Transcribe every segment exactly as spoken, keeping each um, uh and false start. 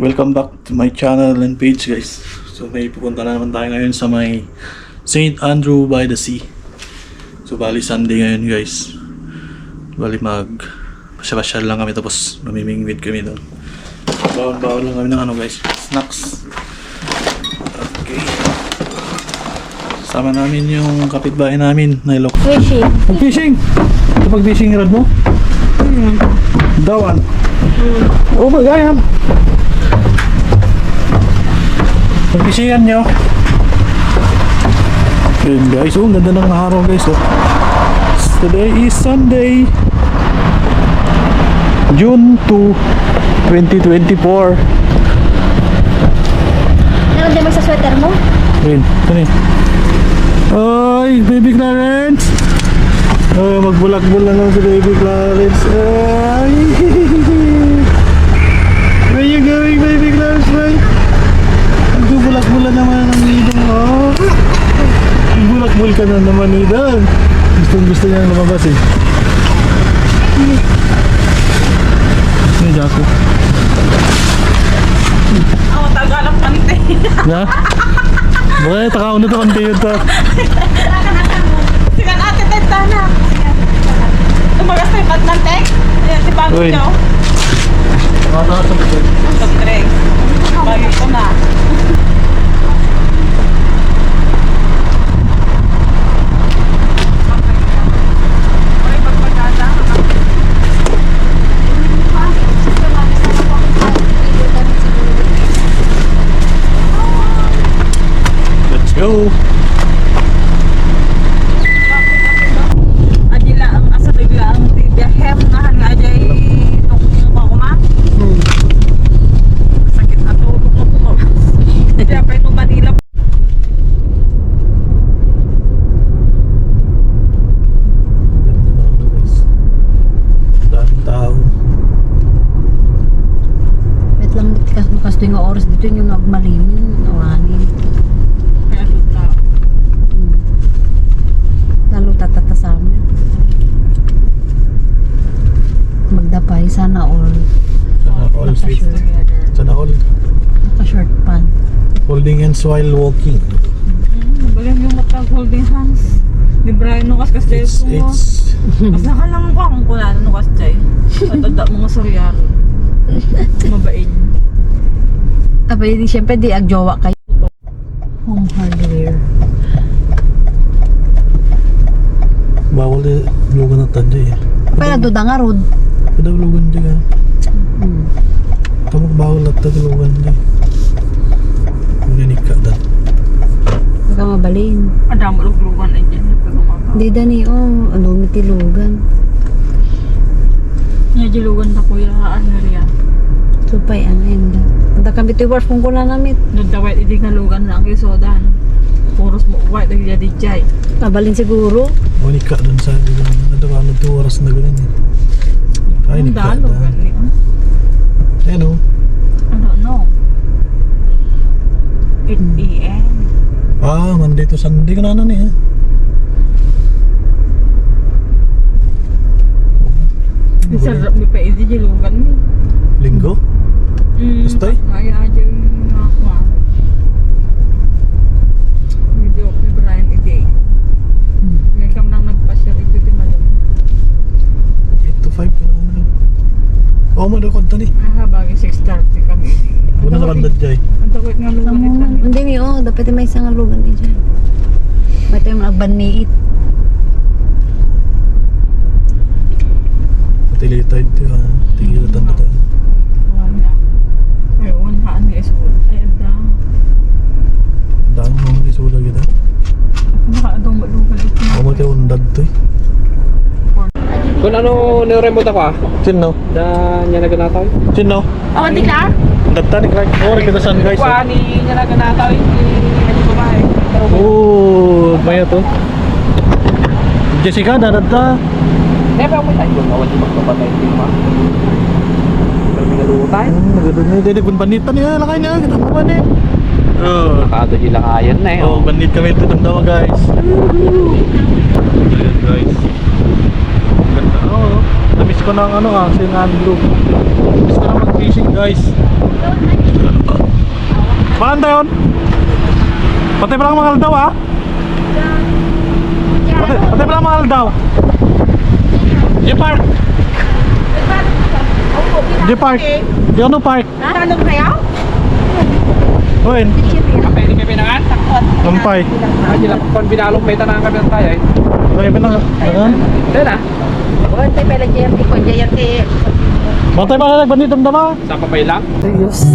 Welcome back to my channel and page, guys. So, may pupunta na naman tayo ngayon sa may Saint Andrew by the Sea. So, bali Sunday ngayon, guys. Bali mag pasyal-pasyal lang kami tapos mamimingwit kami doon. Baon-baon lang kami ng ano, guys, snacks. Okay. Sama namin yung kapitbahay namin na ilok. Fishing. Mag-fishing! Ito pag-fishing rod mo? Hmm. Dawan. Hmm. Oh my God, yan. Pag-fishingan nyo. Ayun guys, oh, ang ganda ng araw guys, oh. Today is Sunday, June two, twenty twenty-four. Ano di mo sa sweater mo? Ayun, ano yun? Ay, baby Clarence! Oh, magbulakbol na lang si baby Clarence. Ay! Where you going, baby Clarence, boy? Nagbubulakbol na naman ang Nidong, oh. Bulakbol ka na naman, Nidong. Gustong gusto niyang lumabas, eh. May jacket. Ako, tagalog pante. Na? Boy, takaw na to, pante yun to. Sikan ate, ted, tana. Tumagas tayo, pat ng tek. Ayan, si Pablo. Uy. Niyo. Ang soft drinks. Bago ko na. Let's go! Adila ang asa bigla ang biyahem nga han nga ajay itong kuma. Hmm. Sakit na to, itong kuma. Kaya pa itong Manila. Ganda ng ano, guys. Daming tao. Wait lang, kas-, kastoy nga oras dito yung nagmalinin, awanin. Kaya doon tao. Hmm. Lalo tatata sa amin. Magdapay, sana all. Sana all, sweet. Naka-short. Sana all. Naka-short pant. Holding hands while walking. Mm, baliw yung matag holding hands. Di Brian, no, kas-, kasi it's, kung, it's, mas nakalangan ko akong kunano, no, kas-, chay. At ada mga suryaro. Mabain. Abay, di, syempre, di agjowa kayo. Home hardware. Bawal eh, lugan na tadya eh. Pwede to dangarod. Pwede lugan dyan ah. Hmm. Kamu bawal latta ti lugan dyan. Ang nanikka da. Baka mabalin. Adamo luglugan ay dyan. Di dani, oh, ano, mitilugan. Nga dilugan na kuya, ano riyan? Supay, ano yun? Anta kami ti wharf kung kuna namit. Nadawit idi nga lugan na ang isodan. Puros mo, white, nagdadijay. Mabalin siguro. O, ni ka dun sa, ano, ano, ano, two oras na ganun eh. Ay, ni ka dalo, na. Ganun, ah. Ayun, oh. I don't know. Eight A M. Ah, Monday to Sunday ka na, ano, eh. Ang sarap mi pa idi dilugan mi. Linggo? Mm, basta eh. Kaya aja yung mga kuwan. Medyo ni Brian idi. Hmm. May kam nang nagpa-share ito ti Malo. Eight to five na lang. Oo, madukod to ni. Ah, bagay six thirty kami. Una na bandad jay. Ang tawid nga lugan ito. Hindi ni, oh, dapat may isang lugan di dyan. May tayo mga banniit. Pati litay ito, ha. Tigil ito, ito. Wala. Ay, wala, ano, isul. Ay, ang dami. Ang dami mga isul lagi, ha. Naka-, adong malugan ito. Ako, mati, undad to, eh. Kung ano, niremot ako, ah. Sino? Da, niya naganataw. Sino? Awan di ka? Dagta ni Clark. Oh, kita saan, guys? Kuha ni niya naganataw, hindi, hindi babae. Oh, maya to. Jessica, dadagta. Never mo tayo. Awan di magpapatay, di ma. Pero may nalutan. Hmm, nagdun na. Hindi, kung banitan niya, lakay niya. Kita mo ba ni? Oh. Kada ilangayan na, eh, oh, oh. Banit kami ito, tanda mo, guys. Ayan, guys. Ganda, oh. Namiss ko ng ano, ah, Saint Andrew. Miss ko na mag-fishing, guys. Paano tayo? Patay pa lang mga aldaw, ah. Patay, patay pa lang mga aldaw. Di park. Di park. Di ano park? Ha? Tanong kayo? Oy. Pwede kayo pinangan? Lampay. Ah, di lang. Pang binalong may tanang kami ng tayo, eh. Kaya pinangan. Ayan. Dahil ah. Wala tayo pala J M T ko, J M T. Bantay pa na nagbandit ang dama. Sa papay lang? Ayos.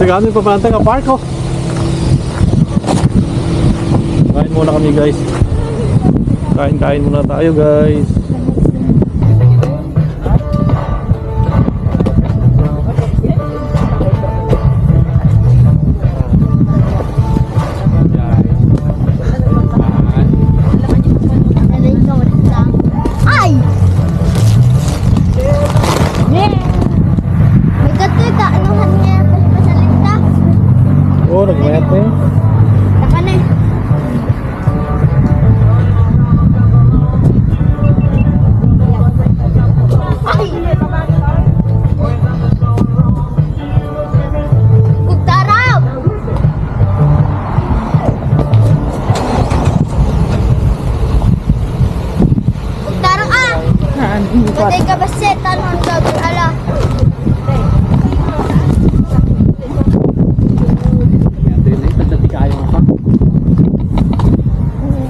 Kami papunta nga park, oh. Kain muna kami, guys. Kain-kain muna tayo, guys. Ay! May katoy ka, anuhan niya, pasalita. Oo, nagmayat na yun. Taka na eh. Ay! Kugtaraw! Kugtaraw ka! Haan, patay ka ba, set? Ano ang gagawin? Ala.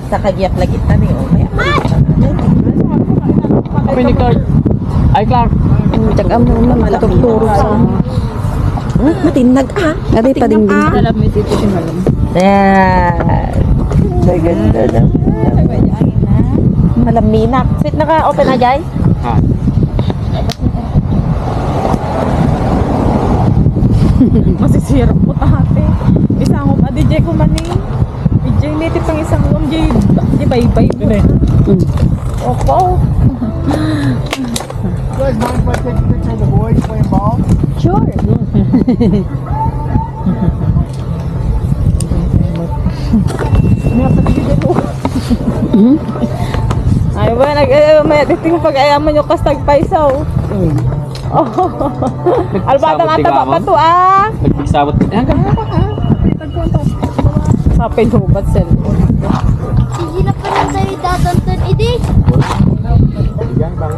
Sa kagiyap lagi kami, oh. Kaya, Kami ni Carl. Ay, Clark. Tsaka mo naman, matuturo sa... Hmm, matinag, ah. Adi pa din din. Alam mo, ito si Malum. Yan. Maganda na. Malaminak. Sweet, naka-open na, Jai? Ha? Masisirap mo, ate. Isang mo pa, D J ko man eh. D J, may tipang isang mo, D J, D J, bye-bye mo. Yun eh. Mm. Opo. You guys mind if I take a picture of the boys playing ball? Sure. Hmm? Ay, ba, nag-, eh, may titing pag-ayaman yung kastag paisaw. Mm. Oh. Albata nga taba pa to, ah. Nagpigsabot. Ayan ka. Sa pinubat cellphone. Sige na pa lang tayo dadantun, idi. Yan, bang.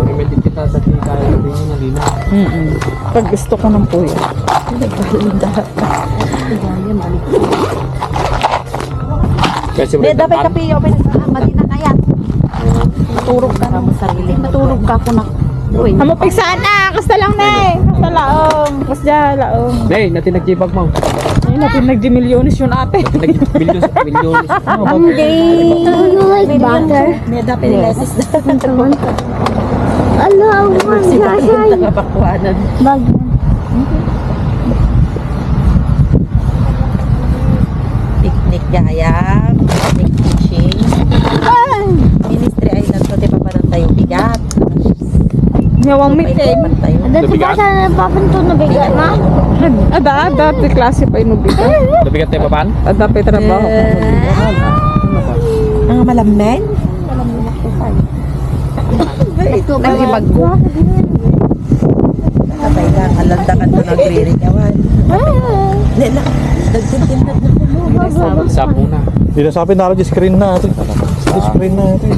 Limited kita sa tingin tayo, hindi na, hindi na. Mm-mm. Pag gusto ko ng puyo. Nagbaling lahat. Kasi Di, dapat kape, open sa madi na kaya. Maturog ka na mo sarili. Maturog ka ko na. Uy. Amo pigsaan na, kasta lang na eh. Kasta laong. Kasta laong. Nay, natin nagjibag mo. Ay, natin nagdi-milyones yun, ate. Nag-milyones, milyones. Ang day. Ano, like butter? May dapat yung lettuce. Ala, ang Sila yung mga nakapakuanan. Bag. Picnic gayam, picnic fishing. Ay! Ministry Island ko, ti papanan tayo bigat. Ngawang meeting. Ada si Bigat? Pasa na papanto na bigat na. Ada, ada, ti klase pa yung bigat. Nabigat tayo papan? Ada pa yung trabaho. Eh. Ang malamnay? Ito, nagibag ko. Patay lang, alandakan ko nagre-regawan. Hindi na, nagtitindag na ko. Sapo na. Hindi na sabi, naro di screen na ito. Di screen na ito.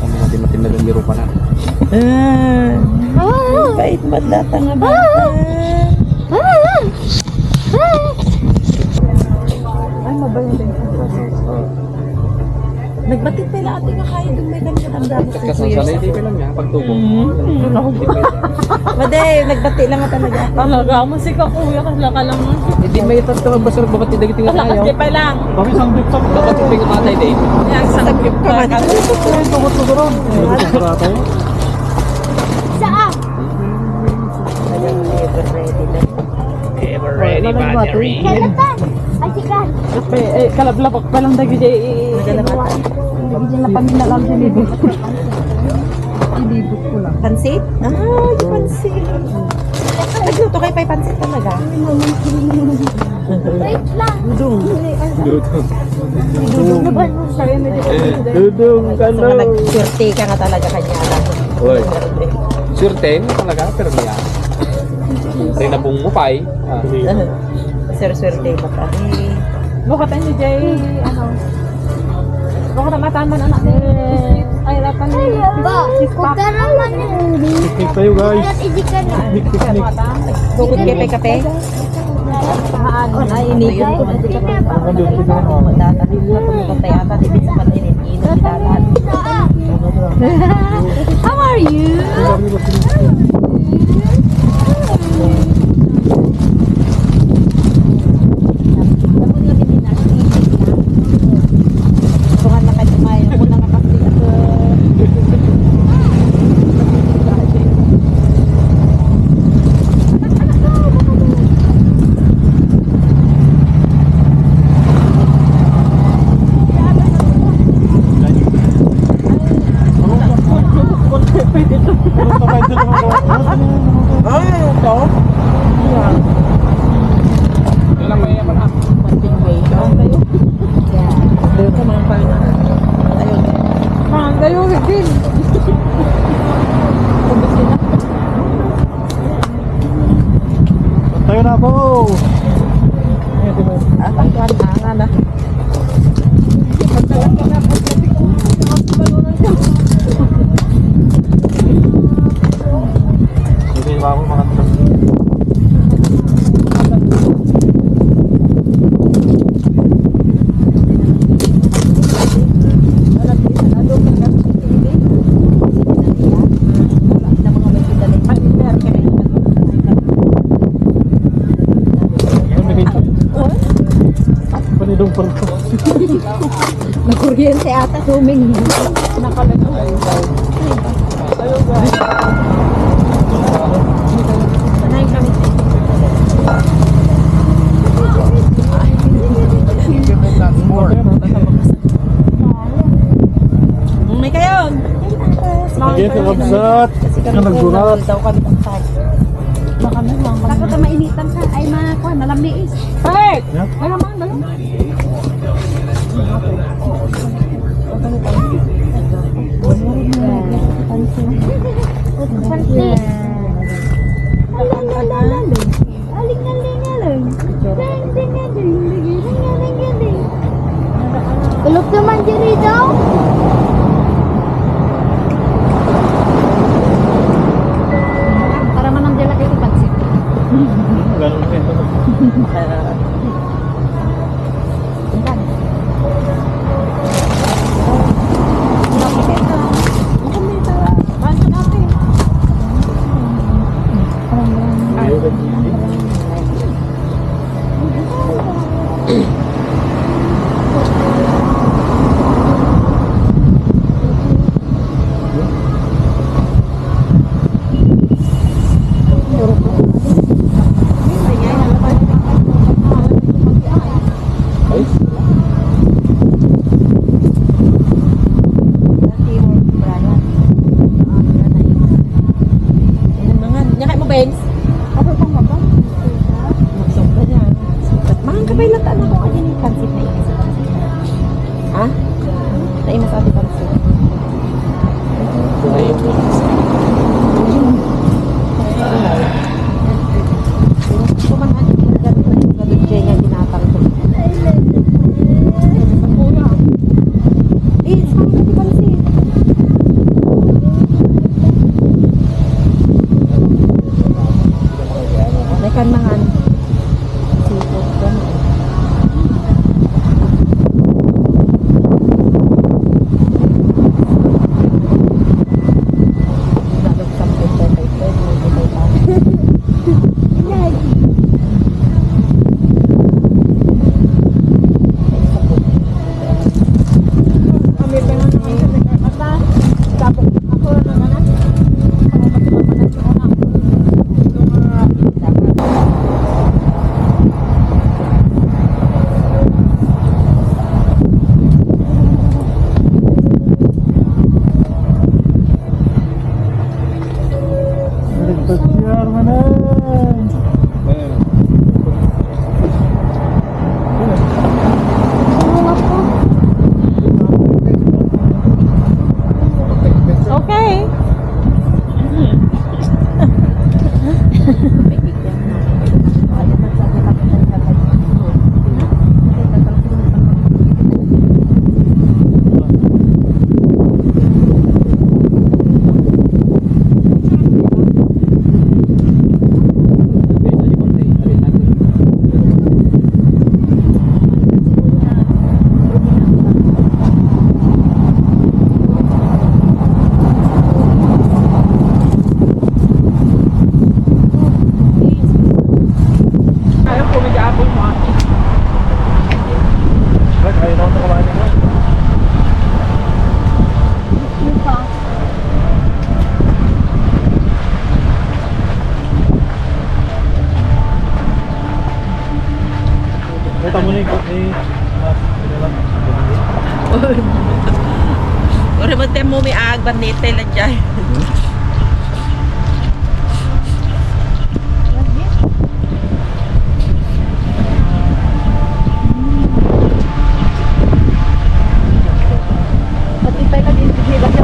Ang mga di matinda ng biro pa na. Ah, bait madata nga bata. Ay, mabaya din. Nagbati pala ate nga kayo, dun may kanya tanda mo. Kasansanay, di pa lang niya, pagtubo. Mm. Made, nagbati lang nga talaga. Talaga, musika kuya, kasi ka lang. Hindi may tatlo ang basura, bakit hindi kita Wala, tayo? Kasi pa lang. Kami sang group sa Bakit hindi ko matay, Dave? Yan, sa group ka. Ito, ito, ito, ito, ito, ito. Saan? Ayan, never ready na. Ever ready, battery. Kailan pa? Ay, sige. Kape, eh, kalablabak pa lang dagiti, eh, eh, Nagalapat. Dagiti na pamilya lang sa libo. Ilibot ko lang. Pansit? Ah, yung pansit. Nagluto kayo pa'y pansit talaga? Wait lang. Dudong. Dudong. Dudong. Dudong, Gusto nga ano? Nagswerte ka nga talaga kanya. Oy. Swerte mo talaga, pero niya. Rinabong mo pa'y. Ah. Swerte-swerte mo pa. Bukat ang J J, ano? Bukat ang mataman, anak ni. Ay, ratan ni. Ba, kung tara man yun. Picnic tayo, guys. Picnic, picnic. Bukod kape-kape? Ay, ini. Ang duty na, oh. How are you? Tayo, Regine. Tayo na po. Ah, ang kuwan, ang ano. Hindi ba ako makatulog? Panidong parto. Nakuryente ata, suming. Nakalagay. May kayo. Sige, sa kabsat. Kasi kami Ang nagsurat. Daw kami. Baka may mga Baka ka mainitan ka. Ay, mga kwan, malamiis. Hey! Yeah. Ano man, ano? Pansit. Aling, aling, aling. Ding, ding, ding, ding, ding, ding, ding, ding, ding. Tulog naman dyan ito. Para manang dyan lagi sa pansit. Ganun pa ito. Ayun na nga. Nya kay mo, Benz? Ako pa nga ba? Magsok ka niya. Mahal ka ba yung lataan ako? Ay, yung pansit na inis. Ha? Naimas ati pansit. Ay, ito. Ito man ang gadot na yung gadot siya nga binatang ko. Eh, sa mga pansit. May kanmangan. Seafood ko. Tagalog something ko kay Fred, may gulay pa. Yay! Kami pa nga naman sa nagkakata. Tapos ako, ano na na? Nagpasyar man eh. Okay. Ayaw po, may apple mo, ah. Ay, ayaw na ako kumain ng Ano pa? Kita mo na yung, eh, mas, ano lang. Uri mo, tem mo, may ag, bandete lang dyan. Pati tayo nag-ibigay lang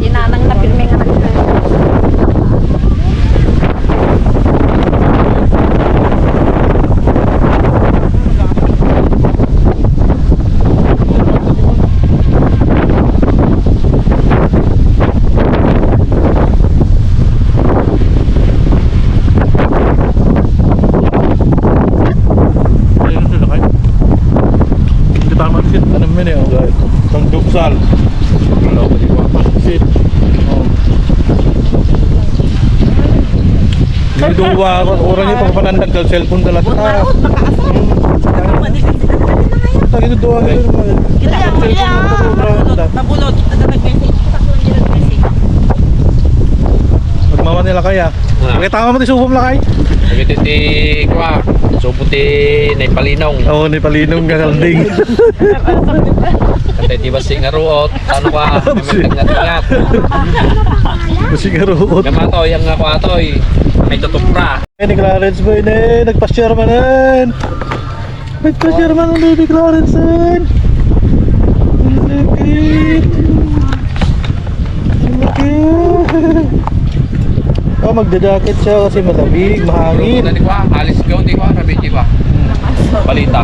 Tinanang na pirmi nga nag- Ayun sila kay. Hindi tama siya. Ano man eh, oh, guys. Ang duksal. Ano, di ba? Pansit. Oh. Yung duwa, orang yung pagpanandang kal cellphone talaga. Buot, buot, makaasar. Tagi duwa, guys. Kita, kita. Mabulot. Ano nag-message? Kita ko lang nag-message. Magmama nila kaya. Ah. Pakita mo ti subong lakay. Sabi ti, ti, kwa, subo ti naipalinong. Oo, naipalinong nga kalding. Katay ti basi nga ruot, ano ka, Basi. May magngat-ngat. Basi nga ruot. Nga matoy, ang nga kwa, toy. May tutupra. Eh, ni Clarence Boy, ne, nagpa-share manen. May pa-share man ang baby Clarence, eh. Ang lupit. Ang lupit. Oh, magda-jacket siya kasi malamig, mahangin. Ano, di ba? Alice Go, di ba? Sabi, di ba? Balita.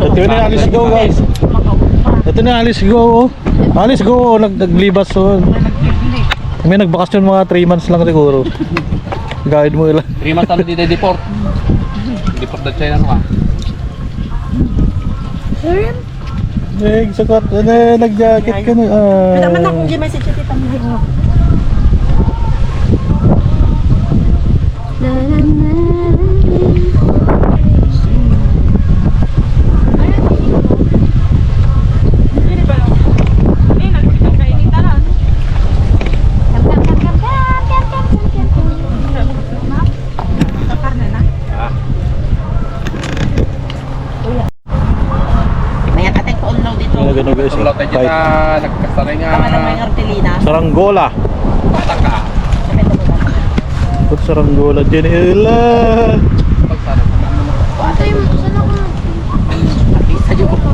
Ito na yung Alice Go, guys. Ito na Alice Go, oh. Alice Go, oh, nag naglibas, oh. May nagbakasyon, mga three months lang siguro. Guide mo ila. Three months ano di deport. Deport na China, no, ah. Ayun. Eh, sakat, ano, nag-jacket ka na, ah. Wala man akong gi-message sa tita mo. May ating kaunlaw dito. Ano gano, guys? Wala tayo dyan na nagkasaray nga. Tama na mo yung Artelina. Saranggola. Pataka. Put saranggola, Jenny Ella. Pagsarap. Patay mo, saan ako? Sayo ko po.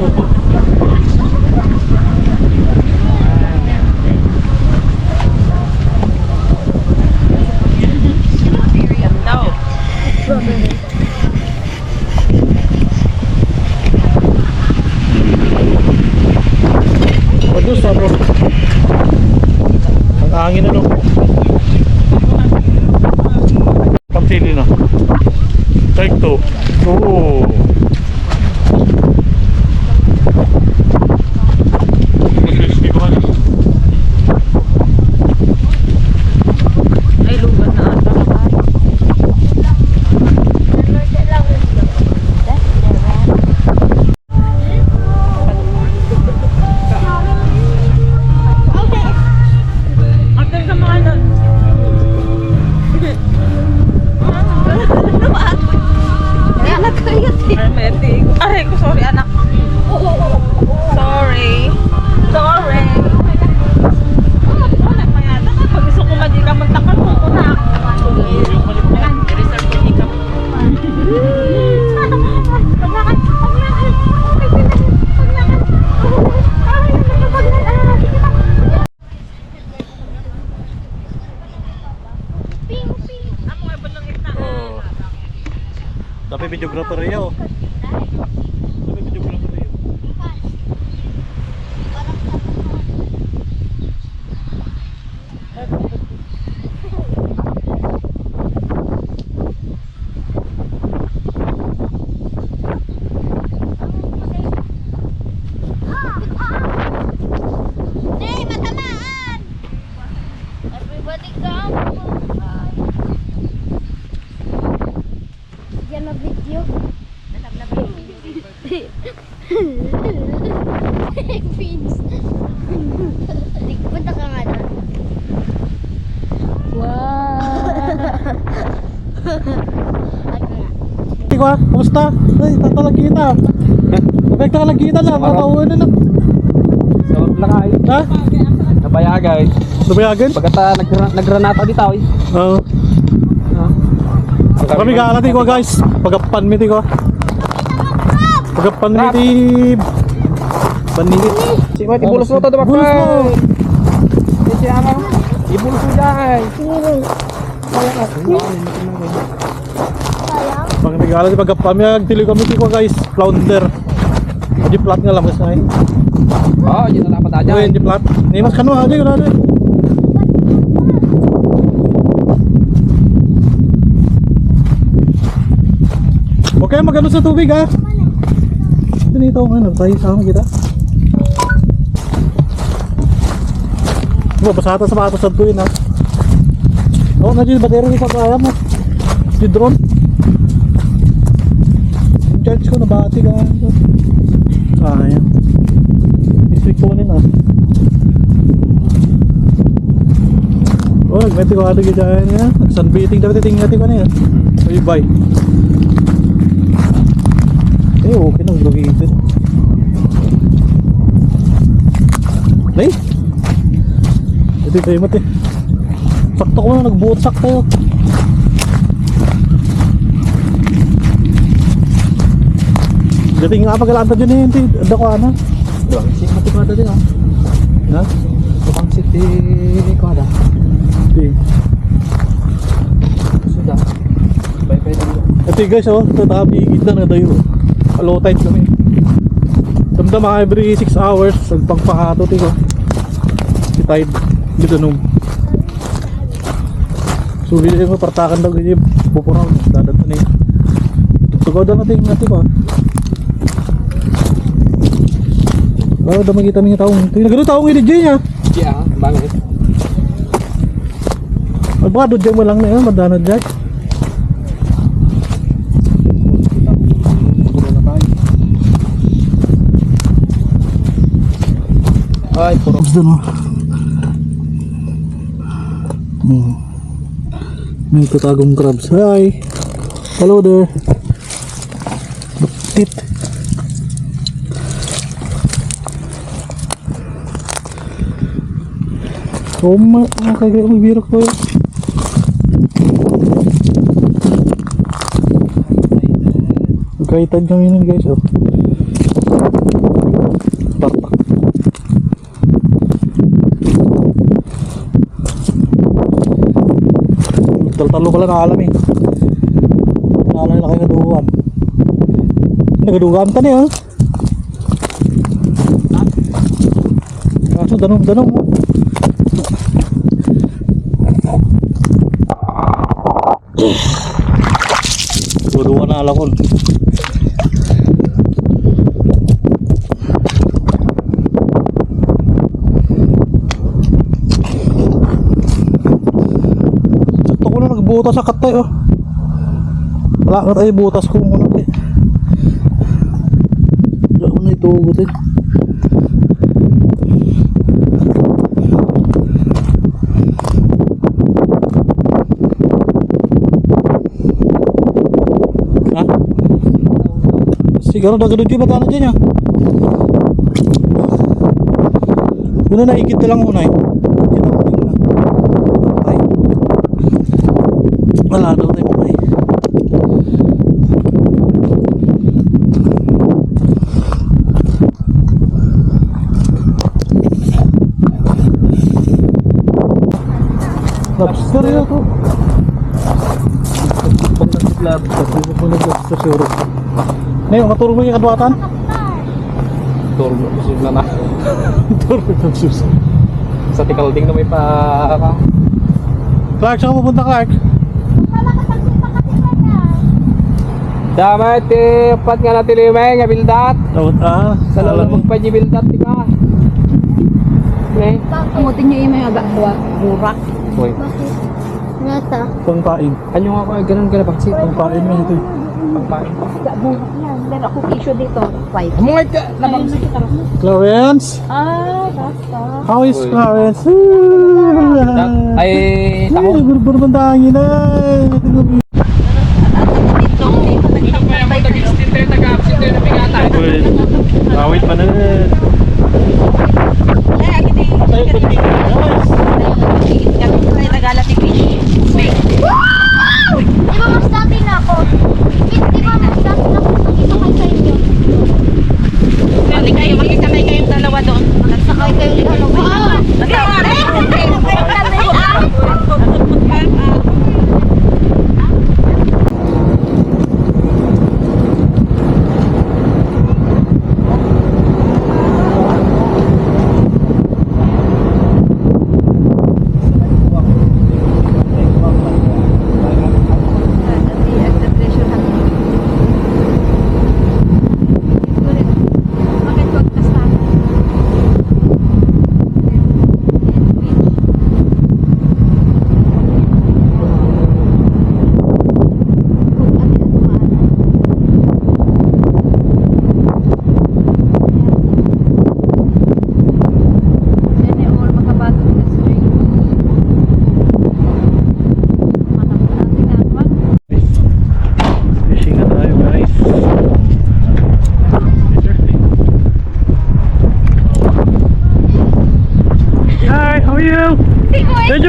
Daw. Ano, sarap. Ang angin, ano? Pamsili na. Take two. Oo. Crispy pa nga. Ay, lugat na ata. After sa mga nun. Ano ba? Anak ko yun eh. Hermetic. Aray ko, sorry, anak. Sorry. Sorry. Wala pa yata. Pag gusto ko man, di ka magtakal, kung kuna. I-reserve ko, di ka. Paglakad, paglakad. Paglakad. Ay, paglakad. Ping, ping. Amo nga balangit na. Oh. Tapi videographer yo. Tapi videographer yo. Nay, matamaan! Everybody come! Yan na video. Beans. Punta ka nga doon. Wow. Ano nga? Ikaw, ah, kumusta? Ay, tatalagkita. Abay, talagkita na, matauhan na na. Sarap lang ay. Ha? Nabayagan. Nabayagan? Pagkata nagra-, nagranata di tao eh. Oo. Ah. Kami gala ti ko, guys. Pagapan mi ti ko. Pagpanlitib. Panlitib. Si Mati, bulos mo to, Bulos mo. Bakay. Iti ama. Ibulos mo dyan. Pangregalo ti paggappam, agtiliw kami ti kua, guys. Flounder. Adi plat nga lamas na eh. Oh, di na dapat aja. Uy, di plat. Ni mas kano, adi, adi. Okay, magano sa tubig, ha? Ito nito, ano, tayo sa amin kita. Diba, basta ata sapatos sa tuwin, ha? Oh, na dyan, battery ni Pagkaya mo. Si drone. Yung charge ko, nabati ka. Sayang. Isip ko kanina. Oh, nagmati ko ata gid dyan, ha? Nag-sunbathing, dapat tingnan ko kanina. Bye-bye. Eh, okay na, lugi ito. Nay? Ito tayo mati. Sakto ko na, nagbuot sakto. Dating nga, pagkalaan ta dyan eh, hindi, ada ko ano. Wala, si mati ko na dyan, ah. Na? Kapangsit di ko ada. Di. Suda. Bye-bye din. Ito guys, oh, sa tabi, kita na tayo. Low tide kami. Damdama every six hours, nagpagpahato, tiko. Si tide, dito nung. So, bili mo, partakan daw, ganyan, pupuraw, dadat na yun. Tugaw daw natin, natin pa. Para daw makita mo yung taong. Tingnan, ganun taong ilid dyan, ah. Yeah, bangit. Ay, baka doon dyan mo lang na yun, madana dyan. Ay, puro. Tapos doon, oh. Hmm. May tatagong crabs. Hi. Hello there. Tit. Oh, ma-, oh, kaya magbiro ko yun. Excited kami nun, guys, oh. Tartak. Taltalo pala na alam eh. Naalala na kayo naduan. Nagaduan ta niya, ah. Kaso danom, danom. Duduwa na alakon. Sakto ko na nagbutas sa katay, oh. Wala na tayo butas ko muna, eh. Wala ko na ito, eh. Ha? Siguro dagado di ba tayo dyan, ya? Una na, ikit na lang una, eh. Ikit na lang una. Ay. Wala daw tayo, eh. Lobster yun to. Pag nag-lobster, siguro. Ngayon, maturog mo yung kaduatan? Turog mo, kusog na na. Turog mo, kusog. Sa tikalding na may pa, ka. Clark, saan ka pupunta, Clark? Dama iti upat nga natilimay nga bildat. Dapat, ah, sa alam lalo mo. Magpaji bildat, di ba? Ne? Amutin niyo yung mga gakwa, burak. Uy. Nasa? Pangpain. Ano nga ako, ay, ganun ka na, pangsit. Pangpain mo ito. Pangpain. Burak yan. Meron ako tissue dito. White. Mungay ka, labang. Clarence? Ah, basta. How is Clarence? Ay, tako. Ay, burbur man tangin ay. Awit man na. Di ba mas dati na ako? Di ba mas dati na ako dito kay sa inyo?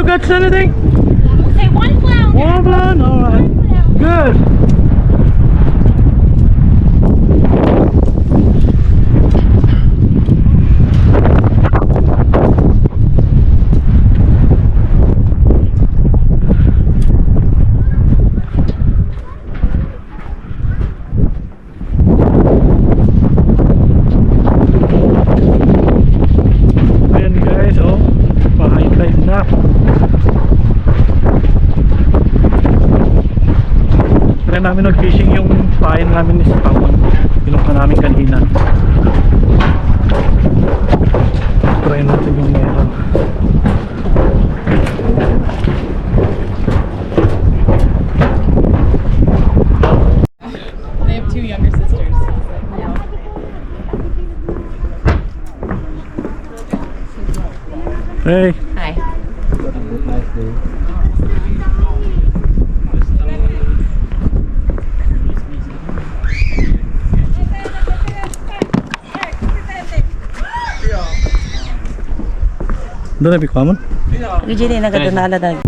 Catch anything? Say one clown. One clown? Alright. One clown. Good. Ayan guys, oh, pa-high tide na. Kaya namin nag-fishing yung pain namin is pang pinunta namin kanina. Try natin yung meron. They have two younger sisters. Hey. Hi. Doon na bikuha mo? Eugene, nagadunala na.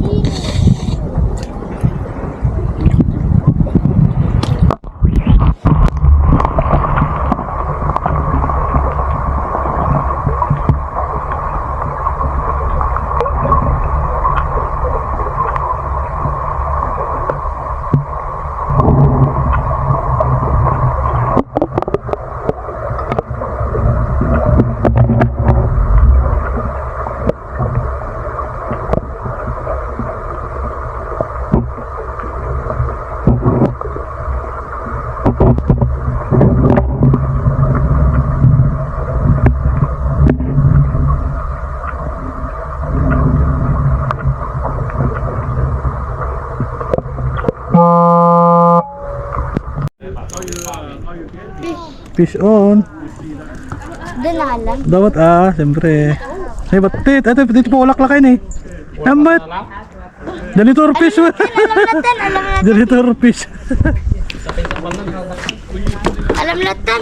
Fish on. Doon na lang. Dapat, ah, siyempre. Ay, ba't tit? Ito, dito po ulak lakay ni. Yan ba't? Janitor fish. Alam natin, alam natin. Janitor fish. Alam natin.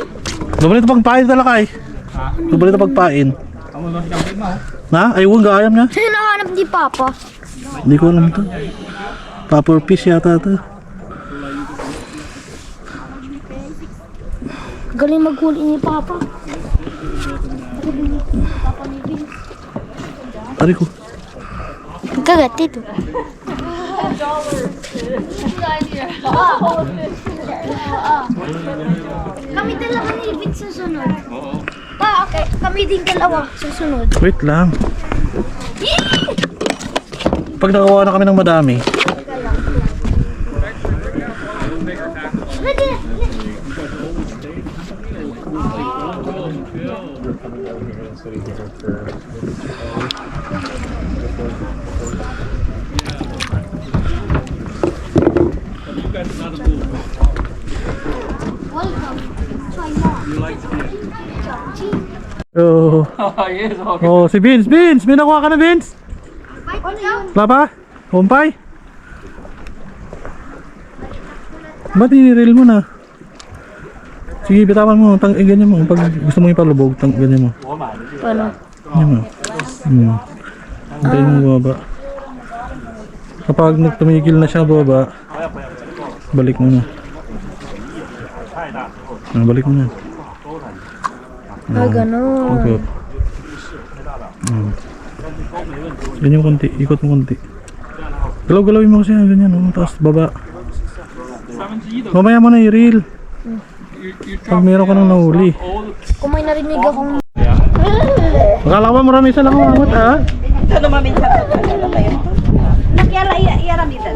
Doble ito pagpain talaga eh. Doble ito pagpain. Na? Ay, huwag ayam niya. Sino nahanap ni Papa? Hindi ko alam to. Papa or fish yata to. Galing maghuli ni Papa. Aray ko. Kagat ito. Kami talaga ni Vic sa sunod. Pa, okay. Kami din dalawa sa sunod. Wait lang. Pag nakakuha na kami ng madami. Oh. Yes, okay. Oh, si Vince. Vince, may nakuha ka na, Vince? Wala pa? Humpay? Ba't i-reel mo na? Sige, bitawan mo. Tang, eh, ganyan mo. Pag gusto mo ipalubog, tang, ganyan mo. Paano? Yan mo. Hmm. Hintayin mo baba. Kapag nagtumigil na siya baba, balik mo na. Ah, balik mo na. Ah, ganun. Okay. Hmm. Ganyan konti, ikot mo konti. Galaw-galawin mo kasi, ah, ganyan, oh, taas, baba. Mamaya mo na i-reel. Pag meron ka nang nahuli. Kung may narinig akong Akala ko ba marami isa lang ang amat, ah? Ano maminsan? Nagyara, iya, iya, ramitan.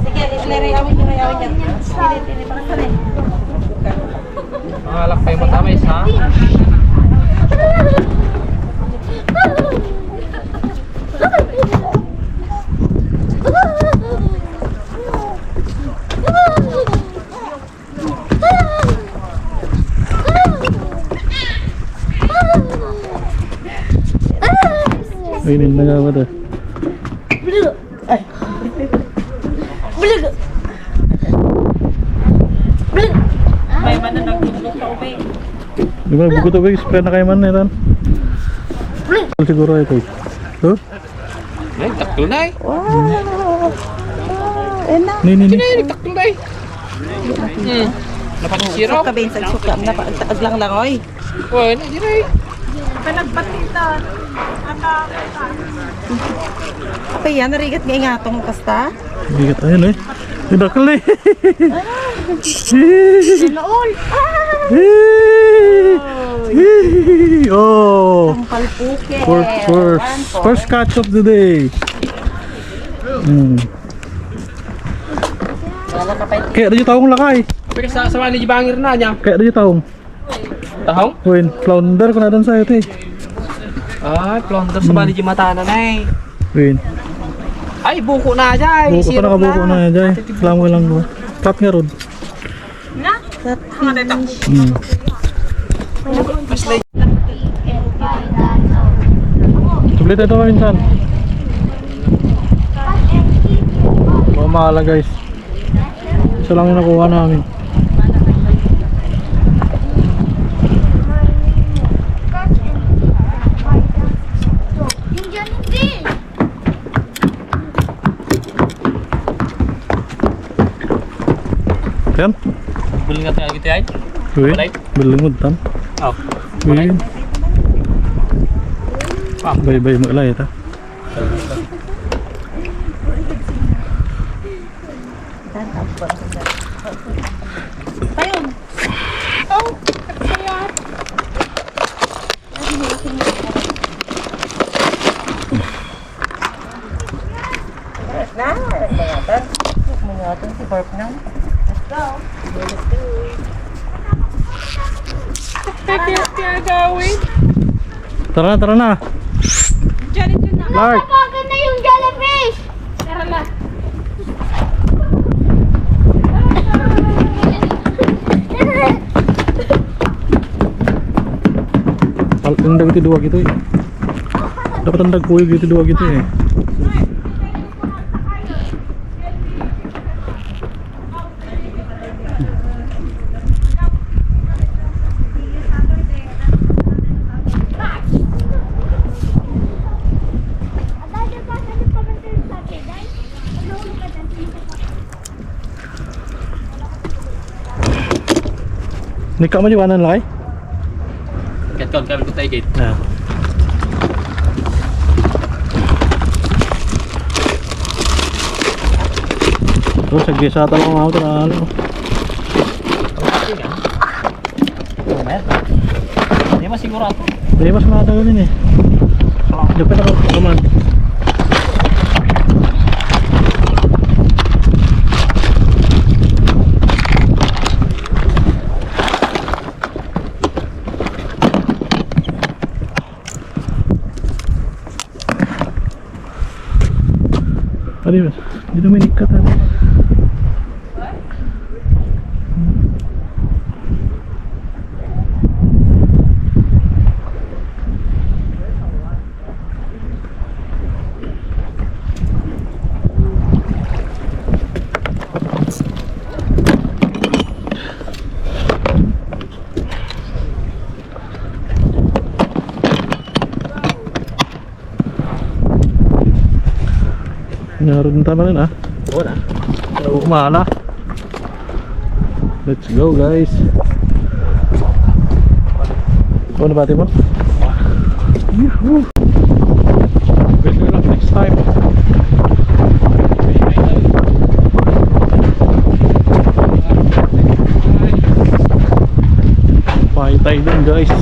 Sige, lere, awin, lere, awin, yan. Sige, sige, para sa rin. Mga lakay mo, tama, isa. Ay, nindang ako to. Ay. Bulog. Bulog. May man na nagbubog pa, ube. Di ba, bugot, ube? Spray na kayo man, eh, Ran. Bulog. Siguro ito, eh. Huh? Ay, takto na eh. Wow! Wow! Ayan na. Ni, ni, ni. Sino yung takto na eh? Hmm. Napakisiro? Suka, Vince. Suka. Napa-, aglang lang, oy. Oh, ano, sino eh? Panagpatita. Apa yan? Narigat nga ingatong kasta? Bigat, ayun eh. Idakkel eh. Noon. Oh. Ang palpuke. For, for, first catch of the day. Hmm. Wala ka pa. Kaya di taong lakay. Pero sa, sa wali di bangir na niya. Kaya di taong. Tahong? Win, flounder ko na doon sa'yo, te. Ay, flounder sa bali di mata na na eh. Win. Ay, buko na dyan. Buko pa, nakabuko na dyan. Alam mo lang mo. Cut nga rod. Na? Hmm. Mas late. Sublita ito minsan. Mamahala, guys. Isa lang yung nakuha namin. Yung dyan, hindi. Yan. Bulingat nga gitu ay. Uy, balay. Bulingod tan. Oh. Uy. Baybay mo ilay ta. Payong. Oh, na, mangatan. Mangatan si Barb na. Let's go. Let's go. Tara na, tara na. Diyan, diyan na. Lark. Tapakan na yung jellyfish! Tara na. Al-, ang dagiti duwa gito eh. Dapat ang dagkuyog gito duwa gito eh. Ni ka man yung anan, Lai? Ket kon kami kutay gate. Ah. Terus, sagdi sa talong ako, tara, ano? Di ba sigurado? Di ba sigurado yun eh? Dapat ako, come on. Ano yun? Dito may nikat, ano? Narun tama na, ah. Oo na. Umala. Let's go, guys. Ano ba, Timon? Yuhu! Better luck next time. Paitay dun, guys.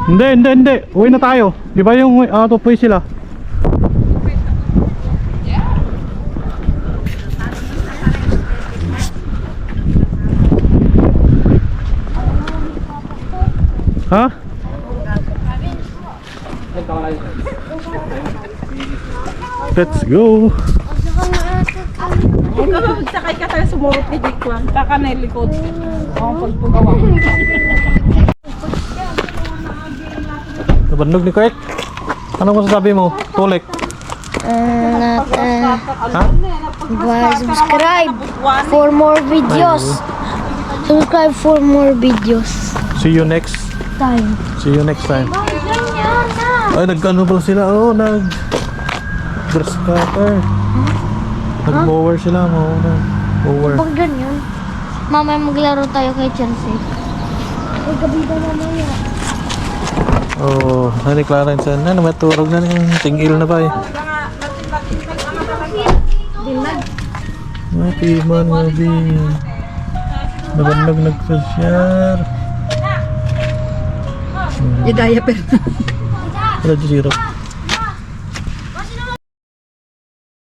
Hindi, hindi, hindi. Uwi na tayo. Di ba yung, ah, tupoy sila? Ha? Let's go. Ikaw, magsakay ka tayo, sumurot ni Jake Juan. Baka na likod. Ang pagpugawa. Nabandog ni Kuya. Anong masasabi mo, Tulik? Uh, not, uh, ha? Subscribe for more videos. Subscribe for more videos. See you next. Time. See you next time. Ay, nagkano pala sila? Oh, nag grass cutter. Nag-mower sila, mower. Mower. Pag ganyan, mamaya maglaro tayo kay Chelsea. Ay, gabi na mamaya. Oh, ano ni Clarence? Ano, maturog na yung tingil na ba eh? Happy man, happy. Nabannag nagsasyar. Di diaper. Wala di sirap.